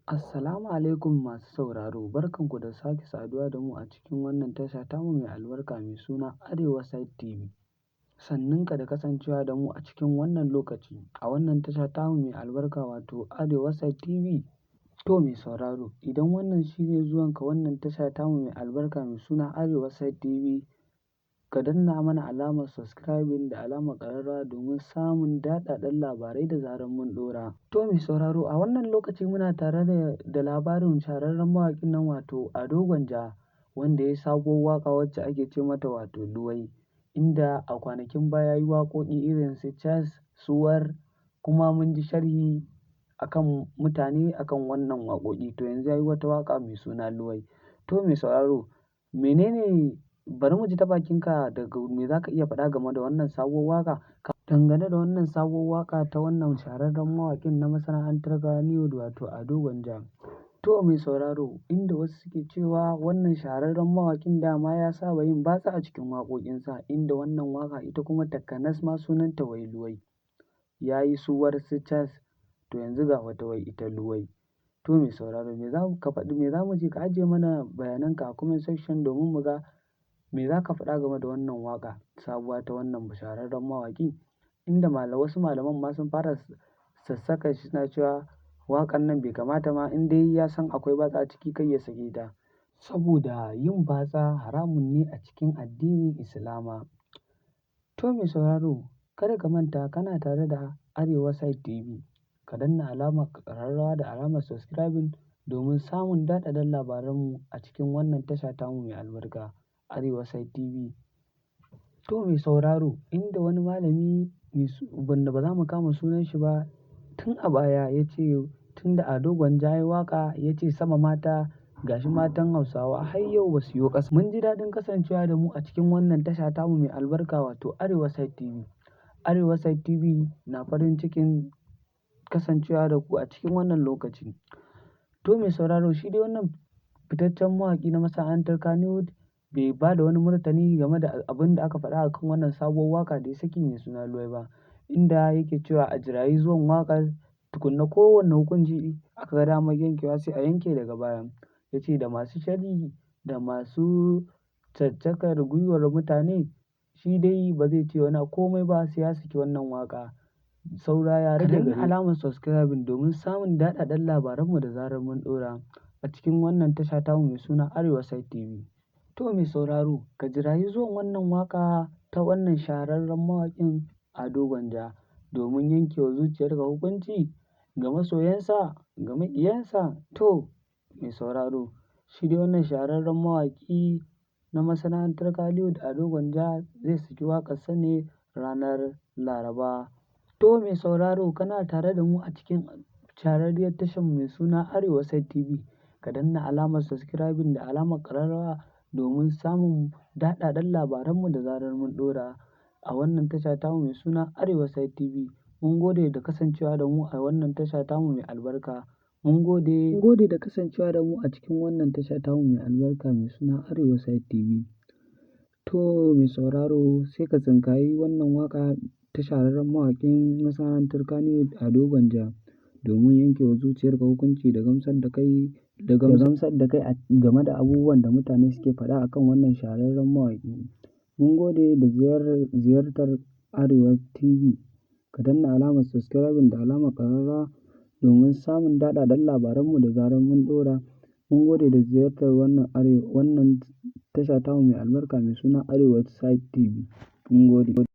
Assalamu alaikum masu sauraro, barkanku da sake saduwa da mu a cikin wannan tasha tamu mai albarka mai suna Arewa Side TV. Sannunka da kasancewa da mu a cikin wannan lokaci a wannan tasha tamu mai albarka wato Arewa Side TV. To mai sauraro, idan wannan shi ne zuwanka wannan tasha tamu mai albarka mai suna Arewa Side TV, ka danna mana alamar subscribing da alamar ƙararrawa domin samun daɗaɗɗen labarai da zarar mun ɗora. To mai sauraro, a wannan lokaci muna tare da labarin shahararren mawaƙin nan wato Ado Gwanja, wanda ya yi sabuwar waƙa wacce ake ce mata wato Luwai, inda a kwanakin baya ya yi waƙoƙi irin su Cas, Suwar, kuma mun ji sharhi akan mutane akan wannan waƙoƙi. To yanzu ya yi wata waƙa mai suna Luwai. To mai sauraro, menene, bari mu ji ta bakinka, daga me za ka iya faɗa game da wannan sabuwar waƙa? Dangane da wannan sabuwar waƙa ta wannan shahararren mawaƙin na masana'antar Kannywood wato Ado Gwanja. To mai sauraro, inda wasu suke cewa wannan shahararren mawaƙin dama ya saba yin batsa a cikin waƙoƙinsa, inda wannan waƙa ita kuma takanas ma sunanta wai Luwai. Ya yi suwar, su Cas, to yanzu ga wata wai ita Luwai. To mai sauraro, me za ka faɗi, me za mu ji? Ka ajiye mana bayananka a comment section domin mu ga me za ka faɗa game da wannan waƙa sabuwa ta wannan shahararren mawaƙi, inda wasu malaman ma sun fara sassaka shi suna cewa waƙan nan bai kamata ma in dai ya san akwai batsa a ciki kar ya sake ta, saboda yin batsa haramun ne a cikin addinin Islama. To mai sauraro, kada ka manta kana tare da Arewa Side TV. Ka danna alamar ƙararrawa da alamar subscribing domin samun daɗaɗɗen labaranmu a cikin wannan tasha tamu mai albarka Arewa Side TV. To mai sauraro, inda wani malami wanda ba za mu kama sunan shi ba tun a baya ya ce tun da Ado Gwanja ya yi waƙa ya ce sama mata, gashi matan Hausawa har yau ba su yo ƙasa. Mun ji daɗin kasancewa da mu a cikin wannan tasha tamu mai albarka wato Arewa Side TV. Arewa Side TV na farin cikin kasancewa da ku a cikin wannan lokaci. To mai sauraro, shi dai wannan fitaccen mawaƙi na masana'antar Kannywood bai ba da wani martani game da abin da aka faɗa a kan wannan sabuwar waƙa da ya saki mai suna Luwai ba, inda yake cewa a jirayi zuwan waƙar tukunna, kowanne hukunci aka ga damar yankewa sai a yanke daga baya. Ya ce da masu sharhi da masu caccakar gwiwar mutane, shi dai ba zai ce wani komai ba sai ya saki wannan waƙa. Saura ya rage gare alamar subscribing domin samun daɗaɗɗen labaranmu da zarar mun ɗora a cikin wannan tasha tamu mai suna Arewa Side TV. To mai sauraro, ka jirayi zuwan wannan waƙa ta wannan shahararren mawaƙin Ado Gwanja domin yankewa zuciyarka hukunci ga masoyansa, ga maƙiyansa. To mai sauraro, shi dai wannan shahararren mawaƙi na masana'antar Kannywood Ado Gwanja zai saki waƙarsa ne ranar Laraba. To mai sauraro, kana tare da mu a cikin shahararriyar tashar mai suna Arewa Side TV. Ka danna alamar subscribing da alamar ƙararrawa domin samun daɗaɗɗen labaranmu da zarar mun ɗora a wannan tasha tamu mai suna Arewa Side TV. Mun gode da kasancewa da mu a wannan tasha tamu mai albarka. Mun gode. Mun gode da kasancewa da mu a cikin wannan tasha tamu mai albarka mai suna Arewa Side TV. To mai sauraro, sai ka tsinkayi wannan waƙa ta shahararren mawaƙin masana'antar Kannywood Ado Gwanja domin yankewa zuciyarka hukunci da gamsar da kai game da abubuwan da mutane suke faɗa akan wannan shahararren mawaƙi. Mun gode da ziyartar Arewa TV. Ka danna alamar subscribing da alamar ƙararrawa domin samun daɗaɗɗen labaranmu da zarar mun ɗora. Mun gode da ziyartar wannan tasha tamu mai albarka mai suna Arewa Side TV. Mun gode.